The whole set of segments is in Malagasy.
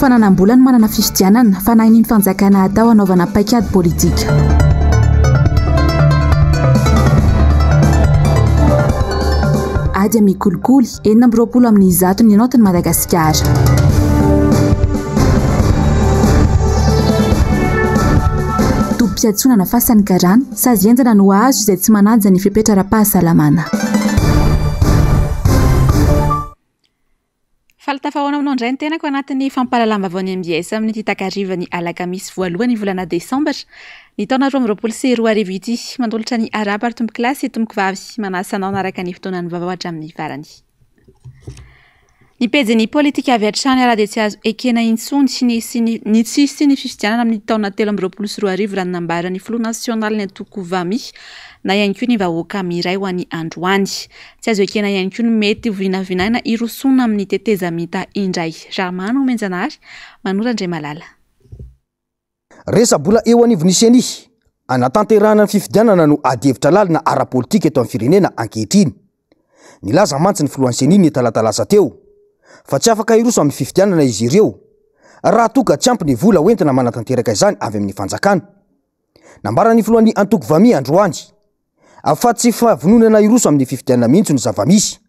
fananam-bola ny manana fifidianana, fanahin'ny fanjakana atao hanaovana paikady politika. Ady amin'ny kolikoly, 126 ny naotin'i Madagasikara. Tobim-piantsonana Fasan'ny Karana, sazy henjana no azo izay tsy manaja ny fepetra ara-pahasalamana. Faly tafahaona aminao indray ny tenako anatin'ny fampahalalam-baovaon'ny MBS amin'ity takarivan'ny alakamisy voalohany volana desambra ny taona 2022 ity. Manolotra ny arahaba ry tompokolahy sy tompokovavy, manasa anao hanaraka ny fotoanan'ny vaovao hatramin'ny farany. Ny pejin'ny politika avy hatrany ara dia tsy azo ekena intsony ny sy ny ny tsy hisian'ny fifidianana amin'ny taona 2023 raha ny nambaran'ny filoha nasionalin'ny antoko VAMI na ihany koa ny vahoaka miray ho an'ny androany. Tsy azo ekena ihany koa ny mety ho vinavinaina hirosoana amin'ny tetezamita indray. Rahmano Omenjanahary, Manoro Andriamalala. Resa-bola eo anivon'ny Ceni, hanatanterahana ny fifidianana no adihevitra lalina ara-politika eto amin'ny firenena ankehitriny. Nilaza mantsy ny filohan'ny Ceni ny talata lasa teo fa tsy afaka hiroso amin'ny fifidianana izy ireo raha toa ka tsy ampy ny vola hoentina manatanteraka izany avy amin'ny fanjakana. Nambaran'ny filohan'ny antoko Vami androany fa tsy fahavononana hiroso amin'ny fifidianana mihitsy no zava-misy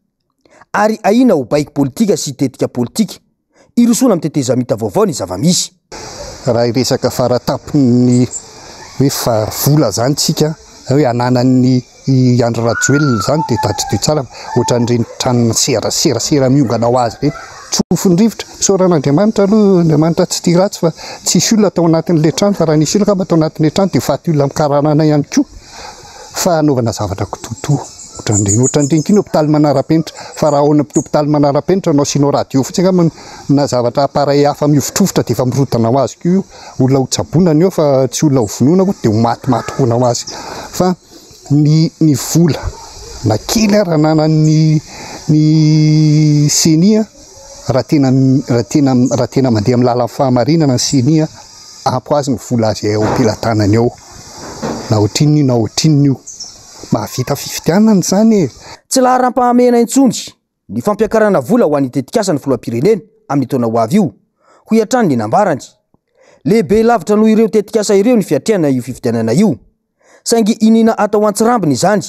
ary ahiana ho baiko politika sy tetika politika hirosoana amin'ny tetezamita vaovao ny zava-misy. Raha hiresaka faratampony hoe fa vola zany tsika hoe ananan'ny i Andry Rajoelina zany dia tadidio tsara fa ohatran'ireny tranona serasera miongana ho azy ireny, tsofin'ny rivotra, isaorana Andriamanitra aloha, Andriamanitra tsy tia ratsy fa tsisy olona tao anatin'ilay trano fa raha nisy olona angamba tao anatin'ilay trano dia faty olona mikaranana ihany koa fa anaovana zavatra kitoatoa ohatran'ireny, ohatran'ireny koa ny hopitaly manara-penitra fa raha ao amin'ny hopitaly manara-penitra no asianao radio fotsiny angamba na zavatra appareil hafa mihovitrovitra dia efa mirodana ho azy koa io, olona ho tsaboina ny eo fa tsy olona ho vonoina akory dia ho matimaty foana ho azy fa ny ny vola na kely ara ananan'ny ny ceni a raha tena raha tena raha tena mandeha amin'ny lalan'ny fahamarinana ny ceni a ampy ho azy ny vola azy ao am-pelatanany ao na ohatrinona io na ohatrinona io mahavita fifidianana izany e. Tsy laharam-pahamehana intsony ny fampiakarana vola ho an'ny tetikasan'ny filoham-pirenena amin'ny taona ho avy io, hoy hatrany ny nambarany. Lehibe lavitra noho ireo tetikasa ireo ny fiatrehana io fifidianana io. Saingy iniana atao antsirambina izany,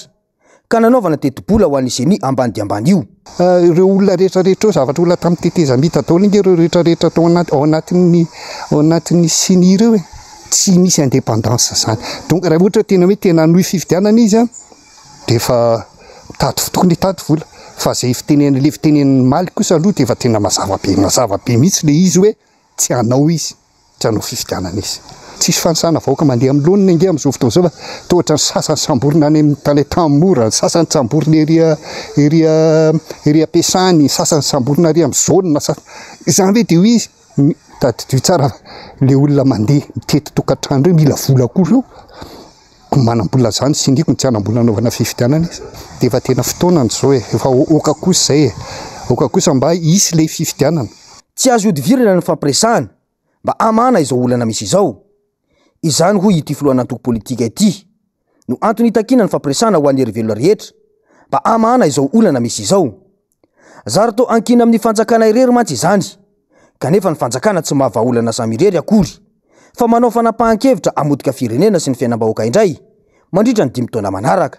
ka nanaovana tetibola ho an'ny Ceni ambany dia ambany io. Ireo olona rehetra rehetra ireo, zavatra olona tamin'ny tetezamita daholo ange ireo rehetra rehetra tao anaty ao anatin'ny ao anatin'ny Ceni ireo e! Tsy misy indépendance izany. Donc raha ohatra tena hoe tena hanohy fifidianana izy an, dia efa mitady tokony hitady vola. Fa izay fitenenana ilay fitenenan'i Maly kosa aloha dia efa tena mazava be mazava be mihitsy ilay izy hoe tsy hanao izy, tsy hanao fifidianana izy. Tsisy fanisana vahoaka mandeha amin'ny laoniny ange amin'izao fotoana izao fa toa ohatran'ny sasany samborina any amin'ny tany Antanimora, ny sasany samborina ery ery ery am-piasany, ny sasany samborina ary amin'ny zone, izany ve dia ho izy? Tadidio tsara fa ilay olona mandeha mitety tokantrano ireo mila vola koa ireo. Ko manam-bola zany tsindriko ny tsy hanam-bola hanaovana fifidianana izy. Dia efa tena fotoanany izao e, efa oka kosa izay e, oka kosa mba hisy ilay fifidianana. Tsy azo ihodivirana ny fampiresahana mba hamahana izao olana misy izao. Izany hoy ity filohan'antoko politika ity no antony itakiana ny fampiresahana ho an'ny herivelona rehetra mba hamahana izao olana misy izao. Zary toa ankina amin'ny fanjakana irery mantsy izany, kanefa ny fanjakana tsy mahavaha olana samy irery akory, fa manao fanapahan-kevitra hamotika firenena sy ny fiainam-bahoaka indray mandritra ny dimy taona manaraka.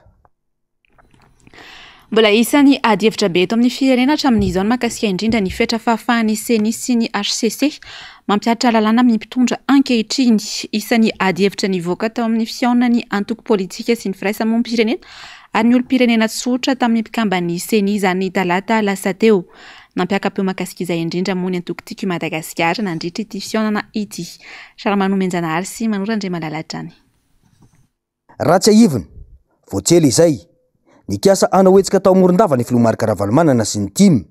Mbola isan'ny ady hevitra be eto amin'ny firenena hatramin'izao ny mahakasika indrindra ny fetra fahafahan'ny Ceni sy ny hcc mampihatra lalàna amin'ny mpitondra ankehitriny. Isan'ny ady hevitra nivoaka tao amin'ny fihaonan'ny antoko politika sy ny firaisamonim-pirenena ary ny olom-pirenena tsotra tamin'ny mpikamban'ny Ceni izany ny talata lasa teo. Nampiaka-peo mahakasika izay indrindra moa ny antoko Tiako i Madagasikara nandritra ity fihaonana ity. Raramanomenjanahary sy Manoro Andriamalala hatrany. Raha tsiahivina, vao tsy ela izay, nikasa hanao hetsika tao Morondava ny filoha Marc Ravalomanana sy ny tim,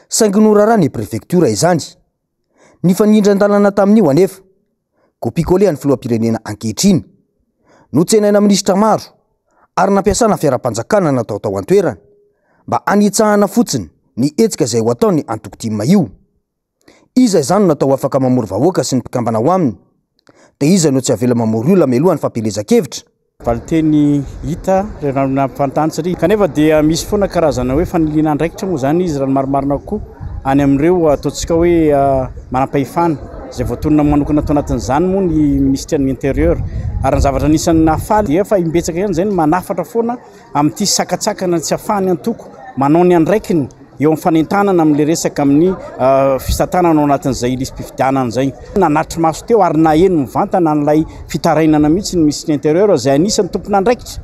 saingy noraràn'ny prefektiora izany. Nifanindran-dalana tamin'io anefa, Copie-coller an'ny filoham-pirenena ankehitriny. Notsenaina minisitra maro ary nampiasana fiaram-panjakana natao tao an-toerana mba hanitsahana fotsiny ny hetsika izay ho ataon'ny antoko tim io. Iza izany no natao afaka mamory vahoaka sy ny mpikambana ao aminy? Dia iza no tsy avela mamory olona mialoha ny fampielezan-kevitra? Valinteny hita raha nampanontany satria kanefa dia misy foana karazana hoe faniliana andraikitra moa izany izy raha ny marimarina kokoa any amin'ireo ataontsika hoe manampahefana. Izay voatonona manokana tao anatin'izany moa ny minisitran'ny Intérieur. Ary ny zavatra anisan'ny nahafaly dia fa imbetsaka ihany izay no manafatra foana amin'ity sakantsakana tsy ahafahan'ny antoko manao ny andraikiny eo amin'ny fanentanana amin'ilay resaka amin'ny fitantanana ao anatin'izay lisi-pifidianana izay. Nanatri-maso teo ary naheno mivantana an'ilay fitarainana mihitsy ny minisitry ny Intérieur izay anisan'ny tompon'andraikitra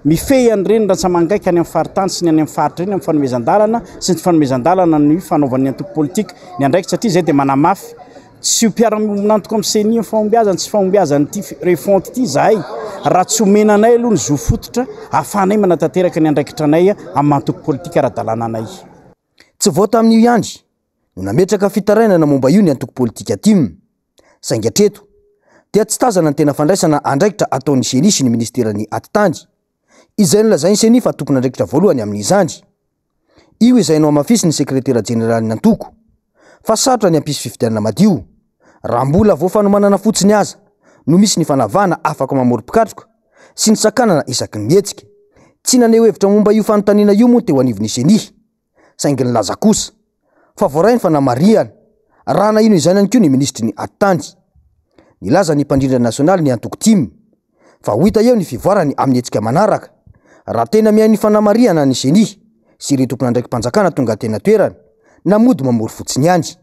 mifehy an'ireny rantsamangaika any amin'ny faritany sy ny any amin'ny faritra ireny amin'ny fanomezan-dalana sy ny tsy fanomezan-dalana ny fanaovan'ny antoko politika ny andraikitra satria izay dia manamafy Tsy ho mpiara-miombon'antoka amin'ny Ceni amin'ny fahombiazany tsy fahombiazan'ity refonte ity izahay raha tsy omena anay aloha ny zo fototra ahafahanay manatanteraka ny andraikitra anay amin'ny maha antoko politika ara-dalàna anay. Tsy vao tamin'io ihany no nametraka fitarainana momba io ny antoko politika tim, saingy hatreto dia tsy tazana ny tena fandraisana andraikitra ataon'ny Ceni sy ny minisiteran'ny Atitany, izay nolazain'ny Ceni fa tompon'andraikitra voalohany amin'izany. Io izay nohamafisin'ny sekretera jeneralin'ny antoko fa sarotra ny hampisy fifidianana madio raha mbola vao fanomanana fotsiny aza no misy ny fanavahana afaka mamory mpikatroka sy ny sakanana isaky ny mihetsika. Tsy naneho hevitra momba io fanontaniana io moa teo anivon'ny Ceni saingy nilaza kosa fa voaray ny fanamarihana raha naheno izany ihany koa ny minisitry ny Atitany. Nilaza ny mpandrindra nasionaly ny antoko tim fa ho hita eo ny fivoarany amin'ny hetsika manaraka raha tena mihaino ny fanamarihana ny Ceni sy ireo tompon'andraiki-panjakana tonga teny an-toerana na mody mamory fotsiny ihany.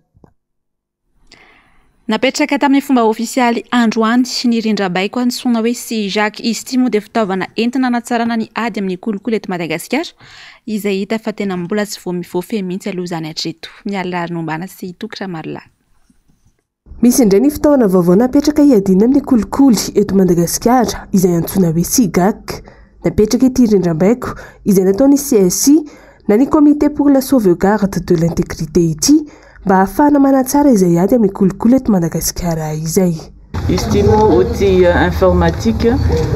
Napetraka tamin'ny fomba ofisialy androany ny rindrambaiko antsoina hoe C-Jacques. Izy ity moa dia fitaovana entina hanatsarana ny ady amin'ny kolikoly eto Madagasikara, izay hita fa tena mbola tsy voafehy mihitsy aloha izany hatreto. Mialy Rarinombana sy Toky Ramarolahy. Misy indray ny fitaovana vaovao napetraka hiadiana amin'ny kolikoly eto Madagasikara izay antsoina hoe C-Gac. Napetraka ity rindrambaiko izay nataon'ny CSI na ny Comité pour la sauvegarde de l'intégrité ity mba hahafahana manatsara izay ady amin'ny kolikoly eto Madagasikara izay. Izy ity moa outil informatique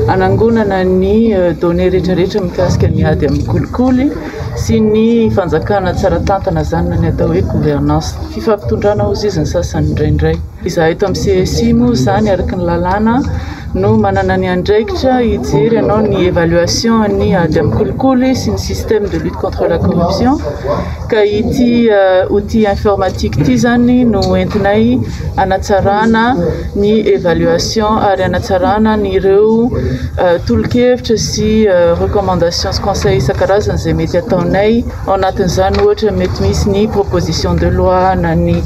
hanangonana ny données rehetrarehetra mikasika ny ady amin'ny kolikoly sy ny fanjakana tsara tantana izany na ny atao hoe gouvernance. Fifampitondrana hozy izy ny sasany indraindray. Izahay eto amin'ny CSI moa izany araka ny lalàna no manana ny andraikitra hijery hanao ny évaluation ny ady amin'ny kolikoly sy ny système de lutte contre la corruption ka ity outil informatique ity izany no entinay hanatsarana ny évaluation ary hanatsarana ny ireo tolo-kevitra sy recommandations sy conseils isan-karazany izay mety ataonay. Ao anatin'izany ohatra mety misy ny proposition de loi na ny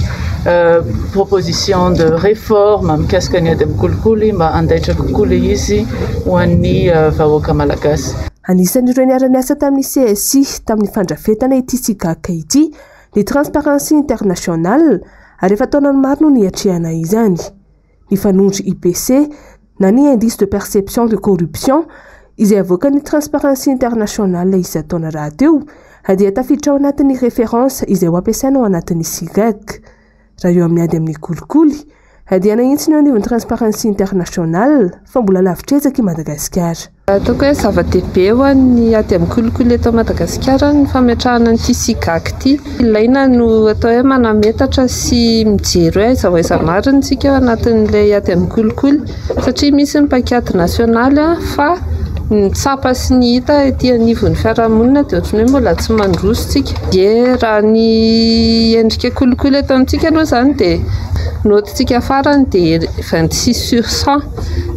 proposition de réforme mikasika ny ady amin'ny kolikoly mba handaitra kokoa ilay izy ho an'ny vahoaka malagasy. Anisan'ireo niara-niasa tamin'ny CSI tamin'ny fandrafetana ity SIGAC ity ny Transparency International ary efa taonany maro no niatrehana izany. Ny fanondro IPC na ny Indice de perception de corruption izay avoakan'ny Transparency International isan-taona rahateo dia tafiditra ao anatin'ny référence izay ho ampiasaina ao anatin'ny SIGAC. Raha eo amin'ny ady amin'ny kolikoly dia nahitsy ny eo anivon'ny Transparency International fa mbola lavitr'ezaka i Madagasikara. Ataoko hoe zava-dehibe ho an'ny ady amin'ny kolikoly eto Madagasikara ny fametrahana an'ity SIGAC ity. Ilaina no atao hoe manametatra sy mijery hoe aiza ho aiza marina isika ao anatin'ilay ady amin'ny kolikoly satria misy ny paikady nasionaly fa ny tsapa sy ny hita ety anivon'ny fiarahamonina dia ohatran'ny hoe mbola tsy mandroso isika. Ie, raha ny endrika kolikoly eto amintsika aloha izany dia naotintsika farany dia 26 sur 100.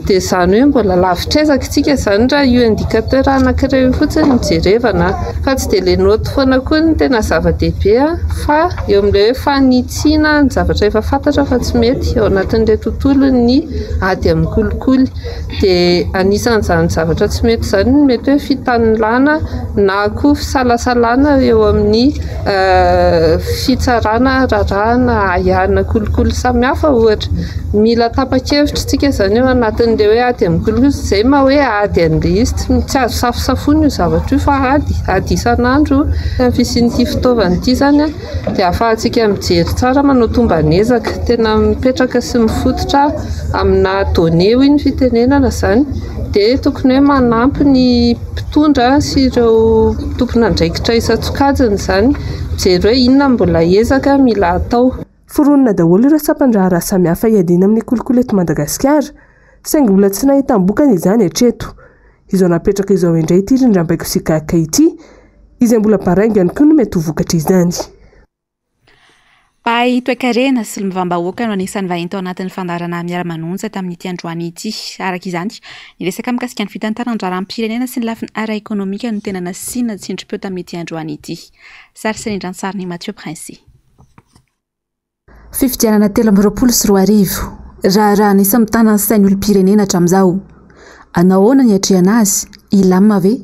Dia izany hoe mbola lavitr'ezaka isika izany raha io indicateur anankiray io fotsiny no jerevana fa tsy dia ilay naoty foana koa no tena zava-dehibe fa eo amin'ilay hoe fanitsiana ny zavatra efa fantatra fa tsy mety ao anatin'ilay tontolon'ny ady amin'ny kolikoly. Dia anisan'izany zavatra tsy mety izany ny mety hoe fitanilana na koa fisalasalana eo amin'ny fitsarana raharaha na ahiahina kolikoly samihafa ohatra. Mila tapa-kevitra isika izany ao anatin'ilay hoe ady amin'ny kolikoly, izay maha hoe ady an'ilay izy, tsy azo safosafoina io zavatra io fa ady, ady isan'andro. Ny fisian'ity fitaovana ity izany dia ahafahantsika mijery tsara, manao tomban'ezaka, tena mipetraka sy mifototra amina données hoy ny fitenenana izany, dia tokony hoe manampy ny mpitondra sy ireo tompon'andraikitra isan-tsokajiny izany, mijery hoe inona no mbola ezaka mila atao. Foronina daholo ireo sampan-draharaha samihafa hiadiana amin'ny kolikoly eto Madagasikara, saingy mbola tsy nahitam-bokany izany hatreto. Izao napetraka izao indray ity rindrambaiko SICAC ity, izay mbola baraingo ihany koa no mety ho vokatr'izany. Mpahay toekarena sy solombavambahoaka no anisan'ny vahiny tao anatin'ny fandaharana Miara-manonja tamin'ity androany ity. Araka izany, ny resaka mikasika ny fitantaran-draharaham-pirenena sy ny lafiny ara-ekonomika no tena nasiana tsindrim-peo tamin'ity androany ity. Sary sy rindran-tsarin'i Mathieu Princy. Fifidianana 2023, raharaha anisan'ny mitana ny sain'ny olom-pirenena hatramin'izao. Hanao ahoana ny hiatrehana azy? Hilamina ve?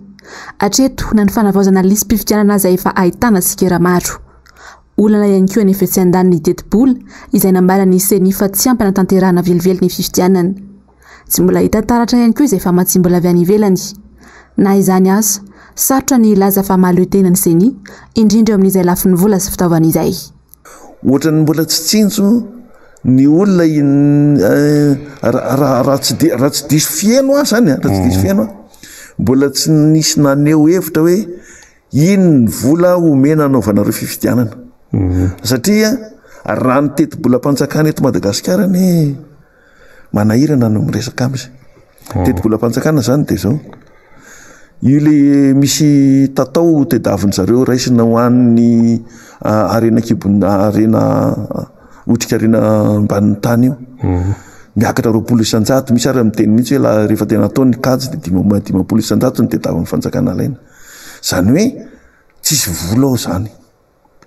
Hatreto, na ny fanavaozana ny lisi-pifidianana aza efa ahitana tsikera maro. Olana ihany koa anefa etsy andaniny ny tetibola izay nambaran'ny Ceni fa tsy ampy hanatanterahana velively ny fifidianana. Tsy mbola hita taratra ihany koa izay famatsiam-bola avy any ivelany. Na izany aza, sarotra ny hilaza fa mahaleo tena ny Ceni, indrindra eo amin'izay lafiny vola sy fitaovana izay. Ohatran'ny mbola tsy tsinjo ny olona raha tsy raha tsy diso fiheno aho zany a, raha tsy diso fiheno aho, mbola tsy nisy naneho hevitra hoe Iny ny vola omena hanaovanareo fifidianana. Satria raha ny tetibolam-panjakana eto Madagasikara anie manahirana no miresaka aminy. Tetibolam-panjakana zany dia zao. Io le misy tatao tedavin-dry zareo raisina ho an'ny harena an-kibon'ny harena otrikarena ambanin'ny tany io. Miakatra 20%, misy ary miteny mihitsy hoe la rehefa tena atao ny kajy dia 50% no tediavin'ny fanjakana alaina. Zany hoe tsisy vola ao zany.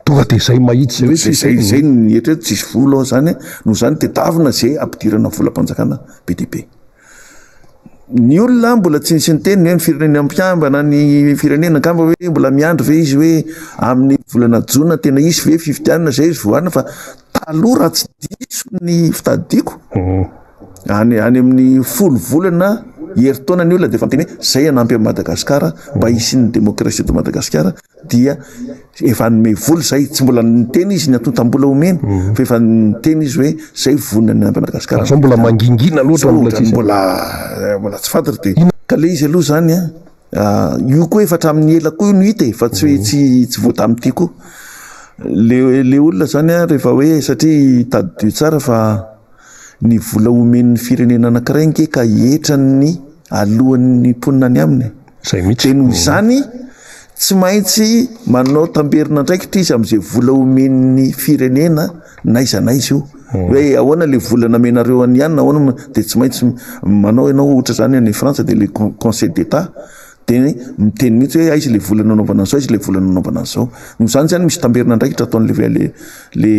Tonga dia izay mahitsy izay hoe izay izay ny eritrereto tsisy vola ao zany, noho izany tedavina izay ampidirana volam-panjakana be dia be. Ny olona mbola tsy nisy niteny hoe ny firenena mpikambana ny firenena angamba hoe mbola miandry ve izy hoe amin'ny volana jona tena hisy ve fifidianana izay izy voarina fa taloha raha tsy diso ny fitadidiako Any any amin'ny folo volana, herintaona ny olona dia efa miteny hoe zay hanampy an'i Madagasikara mba hisian'ny demokrasia eto Madagasikara dia efa hanome vola zay, tsy mbola niteny izy ny antontam-bola omeny fa efa niteny izy hoe zay vonona ny hanampy an'i Madagasikara. Zao mbola mangingina loatra mbola tsy mbola mbola tsy fantatra dia ka le izy aloha zany an, io koa efa hatramin'ny ela koa io no hita e, fa tsy hoe tsy tsy vao tamin'ity koa. Le le olona zany an rehefa hoe satria tadidio tsara fa Ny vola omen'ny firenena anankiray ange ka hetran'ny alohan'ny mponina any aminy e. Izay mihitsy. Dia noho izany, tsy maintsy manao tamberin'andraikitra izy amin'izay vola omen'ny firenena n'aiza n'aiza io. Hoe ahoana ilay vola namenareo an'i anona, ahoana, dia tsy maintsy manao ianao ohatra izany any Frantsa dia ilay conseil d'Etat Dia miteny mihitsy hoe aiza ilay vola nanaovana an'izao, aiza ilay vola nanaovana an'izao. Noho izany izany misy tamberin'andraikitra ataon'ilay le le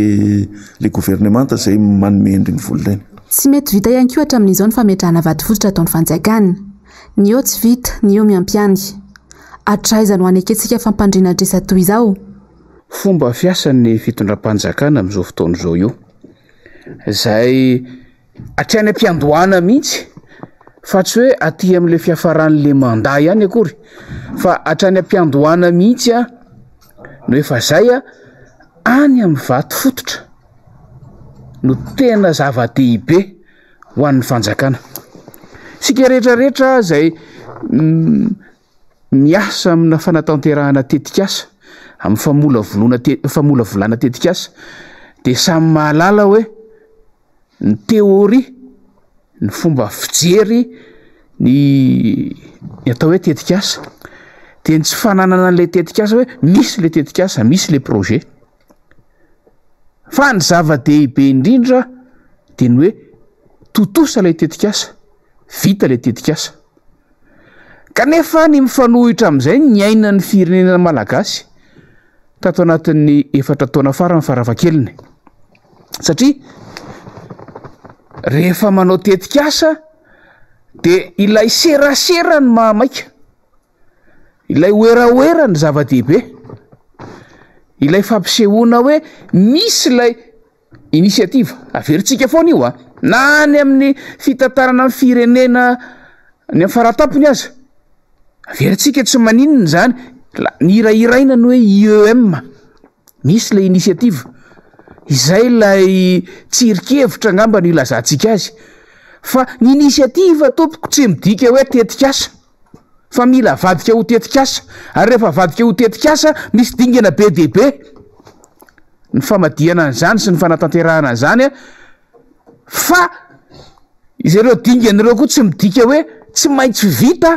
le governemanta izay manome an'ireny vola ireny. Tsy mety vita ihany koa hatramin'izao ny fametrahana vatofototra ataon'ny fanjakana. Ny eo tsy vita, ny eo miampy ihany. Hatraiza no hanekentsika fampandriana adrisa toy izao? Fomba fiasan'ny fitondram-panjakana amin'izao fotoana izao io, izay Hatrany am-piandohana mihitsy fa tsy hoe aty amin'ilay fiafaran'ilay mandat ihany akory fa hatrany am-piandohana mihitsy a no efa zay a any amin'ny vato fototra no tena zava-dehibe ho an'ny fanjakana. Isika rehetra rehetra izay miasa amina fanatanterahana tetikasa, amin'ny famolavolona te- famolavolana tetikasa dia samy mahalala hoe ny théorie, ny fomba fijery ny ny atao hoe tetikasa de ny tsy fananana an'ilay tetikasa hoe misy le tetikasa, misy le projet fa ny zava-dehibe indrindra de ny hoe tontosa ilay tetikasa, vita ilay tetikasa. Kanefa ny mifanohitra amin'izay ny niainan'ny firenena malagasy tato anatin'ny efatra taona farany farafahakeliny. Satria rehefa manao tetikasa de ilay serasera no mahamaika, ilay werawera no zava-dehibe, ilay fampisehoana hoe misy ilay Initiative, averintsika foana io a! Na any amin'ny fitantanana ny firenena any amin'ny faratampony aza, averintsika tsy maninona izany, la- nihirahiraina ny hoe IEM, misy ilay initiative, izay ilay tsirin-kevitra angamba no ilazantsika azy, fa ny initiative tompoko tsy midika hoe tetikasa, fa mila avadika ho tetikasa, ary rehefa avadika ho tetikasa misy dingana be dia be. ny famadihana an'izany sy ny fanatanterahana an'izany a, fa izay ireo dingana ireo koa tsy midika hoe tsy maintsy vita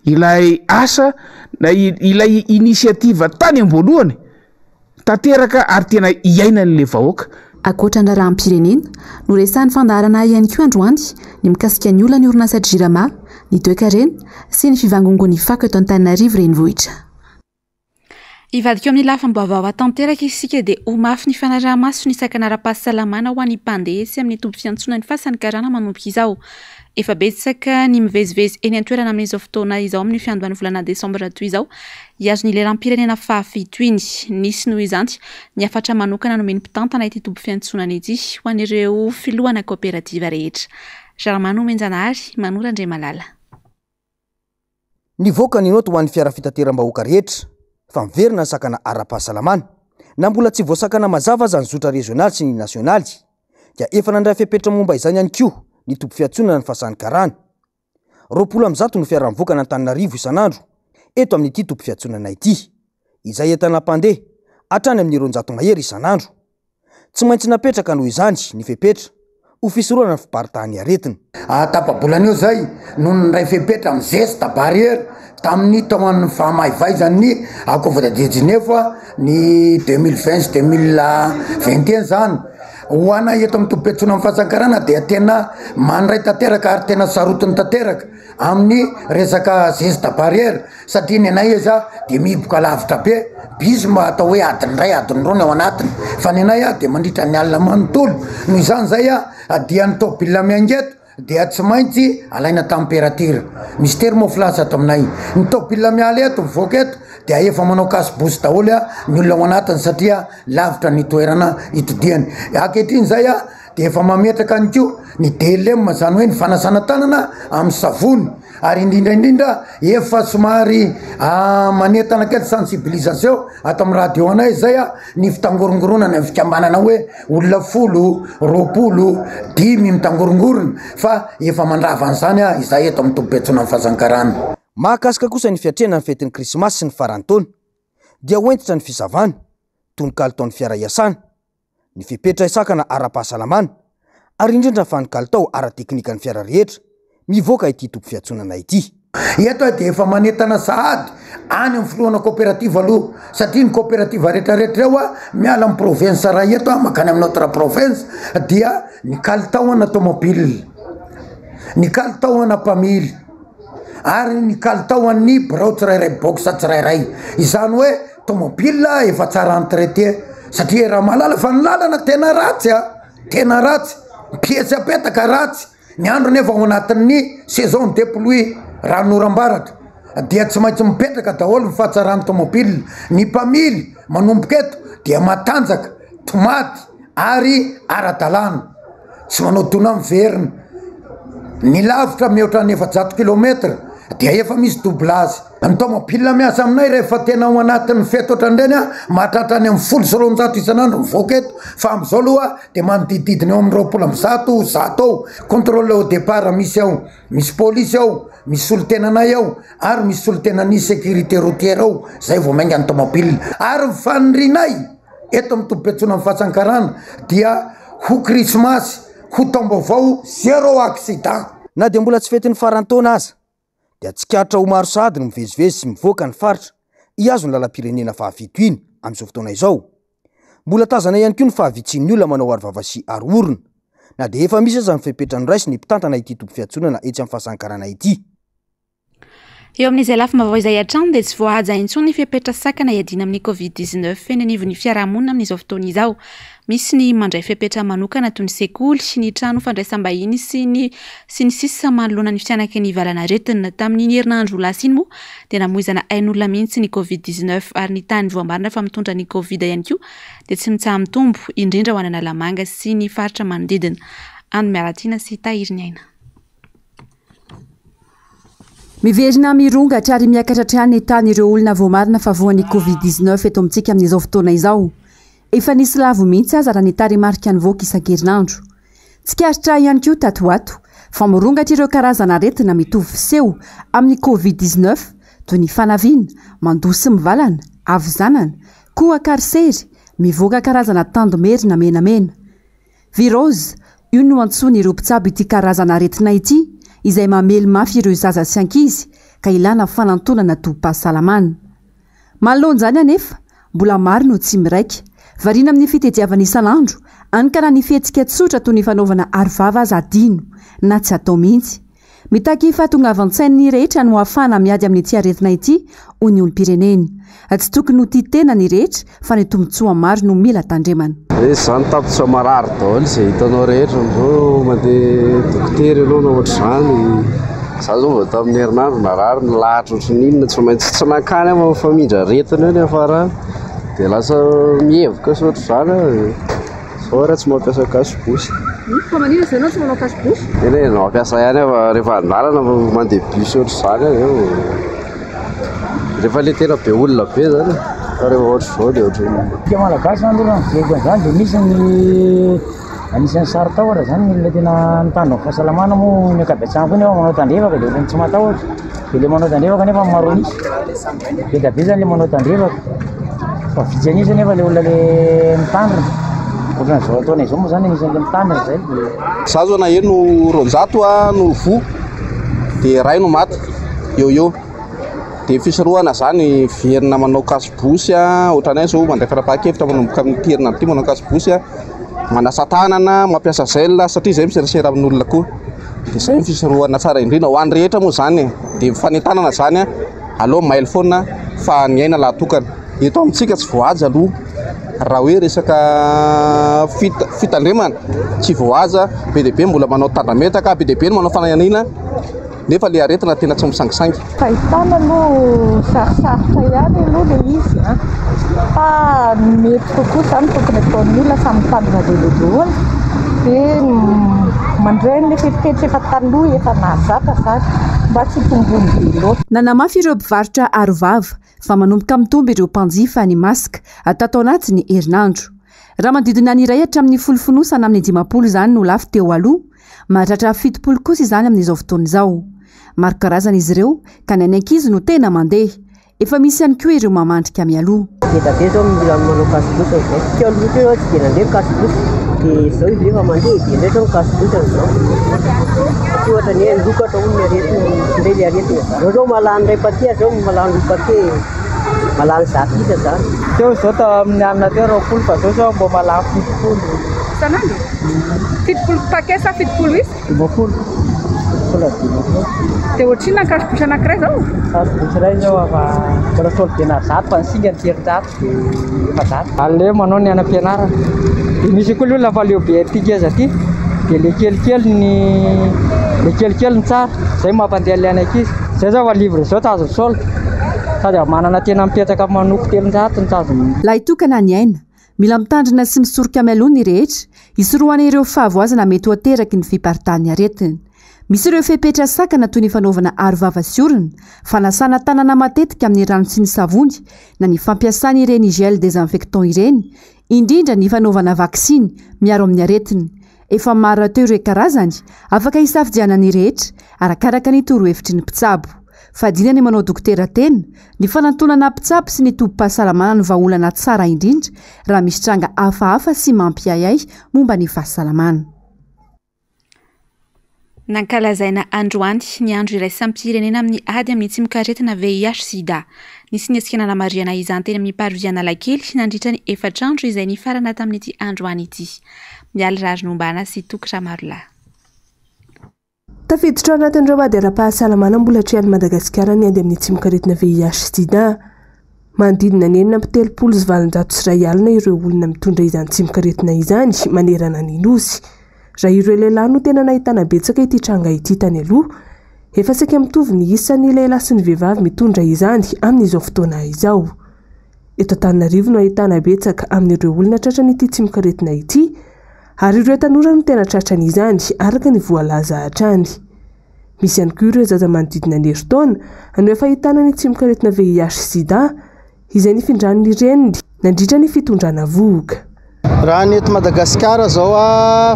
ilay asa na ilay initiative tany am-boalohany. tanteraka ary tena iainan'ilay vahoaka. Ankoatra ny raharaham-pirenena, noresahan'ny fandaharana ihany koa androany ny mikasika ny olan'ny orinasa Jirama, ny toekarena sy ny fivangongoan'ny fako eto Antananarivo Renivohitra. Hivadika eo amin'ny lafim-baovao tanteraka isika dia ho mafy ny fanaraha-maso ny sakana ara-pahasalamana ho an'ny mpandeha etsy amin'ny toby fiantsonan'ny Fasan'ny Karana manomboka izao. Efa betsaka ny mivezivezy eny an-toerana amin'izao fotoana izao amin'ny fiandohan'ny volana desambra toy izao hihazo ny lelam-pirenena fahafito iny. Nisy noho izany ny hafatra manokana nomen'ny mpitantana ity toby fiantsonana ity ho an'ireo filohana kaoperativa rehetra. Raramano Omenjanahary, Manoro Andriamalala. Nivoaka ny naoty ho an'ny fiara fitateram-bahoaka rehetra fa miverina ny sakana ara-pahasalamana. Na mbola tsy voasakana mazava aza ny zotra rezionaly sy ny nasionaly dia efa nandray fepetra momba izany ihany koa ny toby fiantsonana ny Fasan'ny Karana. 120 no fiara mivoaka an'Antananarivo isan'andro eto amin'ity toby fiantsonana ity, izay entana mpandeha hatrany amin'ny 200 mahery isan'andro. Tsy maintsy napetraka noho izany ny fepetra ho fisorohana ny fiparitahan'ny aretina. Tapa-bolana eo izay no nandray fepetra amin'ny geste barrière tamin'ny taon'ny fahamaivaizan'ny Covid 19 ny 2020 sy 2021 izany. Ho anay eto amin'ny tobim-piantsonan'ny Fasankarana dia tena mandray tanteraka ary tena sarotiny tanteraka amin'ny resaka geste barrière. Satria ny anay aza dia mihiboka lavitra be, bizy mba atao hoe adiny iray, adiny roa ny ao anatiny, fa ny anay dia mandritra ny alina manontolo, noho izany zay dia ny tôbila miainga eto dia tsy maintsy alaina température, misy thermoflash ato aminay, ny tôbila miala eto mivoaka eto dia efa manao cache-bouche daholo ny olona ao anatiny satria lavitra ny toerana itodihany, ankehitriny zay dia efa mametraka ihany koa ny DLM izany hoe ny fanasana tanana amin'ny savony ary indrindra indrindra efa somary manentana kely sensibilisation ato amin'ny radio anay izay ny fitangorongoronana ny fikambanana hoe olona folo, 20, dimy mitangorongorona fa efa mandrava an'izany izahay eto amin'ny tobim-piantsonan'ny Fazankarana. Mahakasika kosa ny fiatrehana ny fetin'ny krismasy sy ny faran'ny taona dia ho hentitra ny fisavana, toy ny kalitaon'ny fiara iasana. ny fepetra isakana ara-pahasalamana ary indrindra fa ny kalitao ara-teknikan'ny fiara rehetra mivoaka ity toby fiantsonana ity. Eto aho dia efa manentana sahady any amin'ny filohana coopérative aloha satria ny coopérative rehetrarehetra ireo miala amin'ny province iray eto mankany amin'ny autre province dia ny kalitaona tomobile, ny kalitaona mpamily ary ny kalitaon'ny birao tsirairay box tsirairay izany hoe Tomobile efa tsara entretien satria raha mahalala fa ny lalana tena ratsy a, tena ratsy, ny piesy apetaka ratsy, ny andro nefa ao anatin'ny saison de pluie ranonoram-baratra dia tsy maintsy mipetraka daholo ny fahatsaran'ny tomobile, ny mpamily manomboka eto dia matanjaka, tomady ary ara-dalàna, tsy manao dona miverina, ny lavitra mihoatra ny 400 kilomètre dia efa misy doublage. Ny tomobile miasa aminay rehefa tena ao anatin'ny fety ohatran'ireny a, mahatratra any amin'ny 210 isan'andro mivoaka eto, fa amin'izao aloha dia manodidididina eo amin'ny 120, 100 eo. Contrôle au départ misy ao, misy polisy ao, misy solontenanay ao ary misy solontenan'ny sécurité routière ao, zay vao miainga ny tomobile. Ary ny fanirianay eto amin'ny tobim-piantsonan'ny Fasankarana dia ho krismasy, ho taom-baovao zéro accident. Na dia mbola tsy fetin'ny faran'ny taona aza dia tsikaritra ho maro sahady no mivezivezy sy mivoaka ny faritra hihazo ny lalam-pirenena fahafito iny amin'izao fotoana izao. Mbola tazana ihany koa ny fahavitsian'ny olona manao arovava sy aro orona, na dia efa misy aza ny fepetra noraisin'ny mpitantana ity toby fiantsonana etsy amin'ny Fasankarana ity. Eo amin'izay lafim-baovao izay hatrany dia tsy voahaja intsony ny fepetra sakana hiadiana amin'ny Covid 19 eny anivon'ny fiarahamonina amin'izao fotoana izao. Misy ny mandray fepetra manokana toy ny sekoly, ny trano fandraisam-bahiny sy ny sy ny sisa manoloana ny fihanaky ny valanaretina. Tamin'iny herinandro lasa iny moa dia namoizana ain'olona mihitsy ny Covid 19 ary ny tany voamarina fa mitondra ny Covid ihany koa dia tsy mitsaha-mitombo, indrindra ho an'Analamanga sy ny faritra manodidina. Ando Miaratiana sy Tahiriniaina. Miverina mirongatra ary miakatra hatrany ny tahan'ireo olona voamarina fa voan'ny Covid 19 eto amintsika amin'izao fotoana izao. Efa nisy lavo mihitsy aza raha ny tarehimarika nivoaka isan-kerinandro. Tsikaritra ihany koa tato ho ato fa mirongatra ireo karazana aretina mitovy fiseho amin'ny Covid 19 toy ny fanaviana, mandoa sy mivalana, havizanana, kohaka ary sery, mivoaka karazana tandomerina menamena. Virose, io no antsoin'ireo mpitsabo ity karazana aretina ity izay mamely mafy ireo zaza sy ankizy ka ilana fanantonana tobim-pahasalamana. Manoloana izany anefa, mbola maro no tsy miraika. Variana amin'ny fitediavana isan'andro, hany ka na ny fihetsika tsotra toy ny fanaovana arovava aza adino na tsy atao mihitsy. Mitaky fahatongavan-tsain'ny rehetra no hahafahana miady amin'ity aretina ity, hoy ny olom-pirenena. Tsy tokony ho tia tena ny rehetra fa ny tombontsoa maro no mila tandremana. Hoe zany tapitra marary daholo izay hitanao rehetra amin'izao mandeha dokotera ianao na ohatr'izany. Za zao vao tamin'ny herinandro narary nilahatra ohatran'ny inona tsy maintsy tsy nankany aho fa mifamindra aretina eo ny hiafarany. Dia lasa mihevoka sy ohatr'izany aho. Zao ary tsy mampiasa cache bouche. Fa maninona zay ianao tsy manao cache bouche? Eny e, mampiasa ihany aho fa rehefa an-dalana mandeha bus ohatr'izany aho zay vao rehefa le tena be olona be zany e, fa rehefa ohatr'izao dia ohatran'ny. Isika Malagasy zany aloha raha ny fijeriko an'izany dia misy ny anisan'ny saro-tahotra zany ny olona tena mitandro ny fahasalamana moa ny ankabetsahany koa nefa manao tandrevaka dia ohatran'ny tsy matahotra. Dia le manao tandrevaka nefa maro an'isa. Be dia be zany le manao tandrevaka. Fa vitsy an'isa nefa le olona le mitandrina. Ohatran'izao ataonay izao moa zany anisan'le mitandrina zay dia. Za zao naheno 200 no voa dia iray no maty eo eo. Dia fisorohana zany miverina manao cache bouche ohatranay zao mandray fanapahan-kevitra manomboka amin'ity herinandro ity manao cache bouche, manasa tanana, mampiasa gel satria zay miserasera amin'olona koa. Dia izay ny fisorohana tsara indrindra ho an'ny rehetra moa izany e. Dia fanentanana izany a, aleo mailo foana fa ny aina lahatokana. Eto amintsika tsy voahaja aloha raha hoe resaka fitandremana tsy voahaja, be dia be mbola manao tandrametaka, be dia be ny manao fanahiniana nefa ilay aretina tena tsy misangisangy. Fahitana aloha sarosarotra ihany aloha ilay izy an, fa ny mety kokoa izany tokony ataon'ny olona samy mitandrina daholo daholo dia mandray an'ilay fepetra efa taloha efa nahazatra izany mba tsy hitomboany be loatra. Nanamafy ireo mpivarotra arovava fa manomboka mitombo ireo mpanjifa ny masque tato anatin'ny herinandro. Raha manodidina ny iray hatramin'ny folo fonosana amin'ny 50 izany no lafo teo aloha, Mahatratra 70 kosa izany amin'izao fotoana izao. Maro karazana izy ireo ka ny an'ny ankizy no tena mandeha. Efa misy ihany koa ireo mamandrika mialoha. Be dia be izao ny olona manao cache bouche amin'izao. Teo aloha teo izao tsy dia nandeha ny cache bouche dia izao izy rehefa mandeha be indray izao ny cache bouche amin'izao. Satria ohatra ny hoe mirokatra hono ny aretina, misy indray ilay aretina. Izao izao mahalany iray paquet aho izao mahalany roa paquet, mahalany 100 isa izany. Teo izao tamin'ny alina teo 20 fa izao izao mba mahalany 70. Isan'andro? 70 paquet sa 70 isa? 50. Mbola 50. Dia ohatrinona ny cache bouche anankiray izao? Cache bouche iray izao afa mbola solde-na 100 fa ny singany 300 dia 400. Aleo manao ny any am-pianarana. Dia misy koa ny olona fa leo be aty ngeza aty dia le kelikely ny le kelikely ny tsara. Izay mampandeha an'ilay any ankizy. Izay izao fa livre izao tsy azon'ny solde. Sady manana tena mipetraka manoko 300 no tsy azon'ny. Lahitokana ny aina. Mila mitandrina sy misoroka mialoha ny rehetra, hisorohana ireo fahavoazana mety ho ateraky ny fiparitahan'ny aretina. Misy ireo fepetra sakana toy ny fanaovana arovava sy orona, fanasana tanana matetika amin'ny rano sy ny savony na ny fampiasana ireny gel désinfectant ireny, indrindra ny fanaovana vaksiny miaro amin'ny aretina. Efa maro rahateo ireo karazany, afaka hisafidianan'ny rehetra, arakaraka ny torohevitry ny mpitsabo. Fadiana ny manao dokotera tena, ny fanantonana mpitsabo sy ny tobim-pahasalamana no vahaolana tsara indrindra raha misy tranga hafahafa sy mampiahiahy momba ny fahasalamana. Nankalazaina androany ny andro iraisam-pirenena amin'ny ady amin'ny tsimokaretina VIH sida. Nisy ny hetsika nanamarihana izany teny amin'ny Parvis Analakely nandritra ny efatra andro izay nifarana tamin'ity androany ity. Mialy Raharinombana sy Toky Ramarolahy. Tafiditra ao anatin'ireo ady ara-pahasalamana mbola atrehan'i Madagasikara ny ady amin'ny tsimokaretina VIH sida. Manodidina ny 836 alina ireo olona mitondra izany tsimokaretina izany manerana ny Nosy. Raha ireo lehilahy no tena nahitana betsaka ity tranga ity tany aloha, efa saika mitovy ny isan'ny lehilahy sy ny vehivavy mitondra izany amin'izao fotoana izao. Eto Antananarivo no ahitana betsaka amin'ireo olona tratran'ity tsimokaretina ity, ary ireo tanora no tena tratran'izany, araka ny voalaza hatrany. Misy ihany koa ireo zaza manodidina ny herintaona no efa ahitana ny tsimokaretina VIH sida, izay nifindran'ny reniny nandritra ny fitondrana vohoka. Raha ny eto Madagasikara zao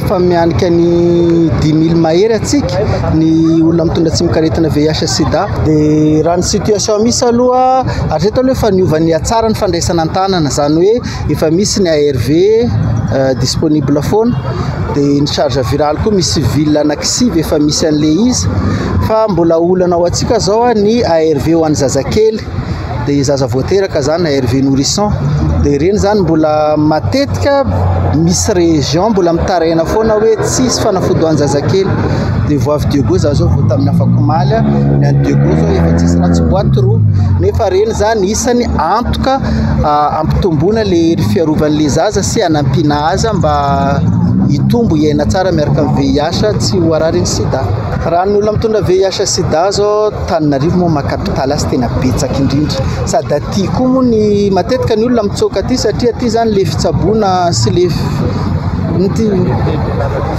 fa mianika ny 10 000 mahery atsika ny olona mitondra tsimokaretina VIH sida. Dia raha ny situation misy aloha hatreto aloha efa niova nihatsara ny fandraisana an-tanana, izany hoe efa misy ny ARV disponible foana, dia ny charge virale koa misy ville anankisivy efa misy an'ilay izy, fa mbola olana ho antsika zao ny ARV ho an'ny zazakely. dia zaza vao teraka zany ARV nourrisson, dia ireny zany mbola matetika misy région mbola mitaraina foana hoe tsisy fanafody ho an'ny zazakely, dia vao avy Diego za zao vao tamin'ny afak'omaly, ny an'i Diego zao efa tsisy raha tsy boite roa, nefa ireny zany isany antoka hampitomboana le hery fiarovan'le zaza sy hanampiana azy mba hitombo hiaina tsara miaraka amin'ny VIH tsy ho hararin'ny sida. Raha ny olona mitondra VIH sida zao Antananarivo moa maha capitale azy tena betsaka indrindra sady aty koa moa ny matetika ny olona mitsoaka aty satria aty zany le fitsaboana sy le ino ty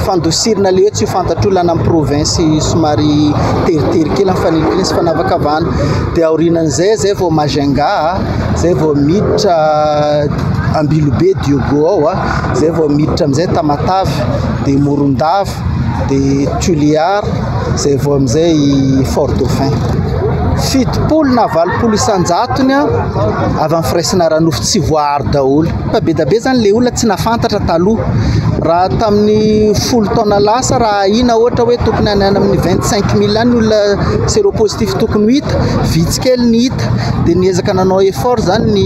fandosirana le hoe tsy ho fantatr'olona any amin'ny province somary teritery kely amin'ny fanilikilihana sy fanavakavahana dia aorianan'izay zay vao Majunga zay vao miditra Ambilobe Diogo ao a, zay vao miditra amin'izay Tamatave dia Morondava dia Tuléar zay vao amin'izay i Fort Dauphin. 70 na 80 isan-jatony avy amin'ny firaisana ara-nofo tsy voaaro daholo. Fa be dia be zany le olona tsy nahafantatra taloha. Raha tamin'ny folo taona lasa raha ahiana ohatra hoe tokony any amin'ny 25 mille any ny olona séropositif tokony ho hita, vitsy kely ny hita. Dia niezaka nanao effort zany ny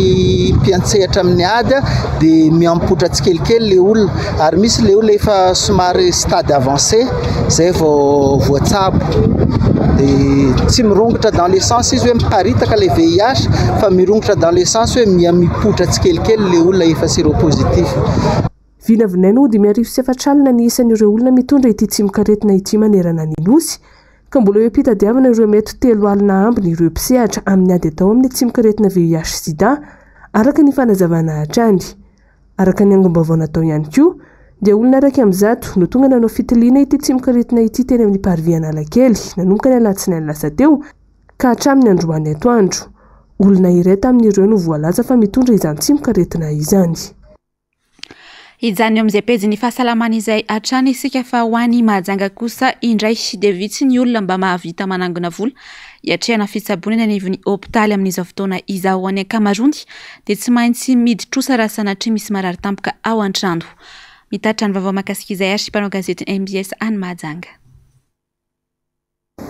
mpiantsehatra amin'ny ady dia mihampoitra tsikelikely le olona. Ary misy le olona efa somary stade avancé zay vao voatsabo. Dia tsy mirongotra dans le sens izy hoe miparitaka le VIH fa mirongotra dans le sens hoe miha mipoitra tsikelikely le olona efa séropositif. Vinavinaina ho 450 ny isan'ireo olona mitondra ity tsimokaretina ity manerana ny Nosy, ka mbola eo am-pitadiavana ireo mety 30 ambiny ireo mpisehatra amin'ny ady atao amin'ny tsimokaretina VIH sida, araka ny fanazavana hatrany. Araka ny angom-baovao natao ihany koa dia olona 101 no tonga nanao fitiliana ity tsimokaretina ity teny amin'ny Parvis Analakely nanomboka ny alatsinainy lasa teo ka hatramin'ny androany atoandro. Olona iray tamin'ireo no voalaza fa mitondra izany tsimokaretina izany. Hijanona eo amin'izay pejin'ny fahasalamana izay hatrany isika fa ho any Mahajanga kosa indray dia vitsy ny olona mba mahavita manangona vola hiatrehana fitsaboana eny anivon'ny hopitaly amin'izao fotoana izao. Ho an'ny ankamaroany dia tsy maintsy midi-trosa raha sanatria misy marary tampoka ao an-trano. Mitatitra ny vaovao mahakasika izay ary mpanao gazety mbs any Mahajanga.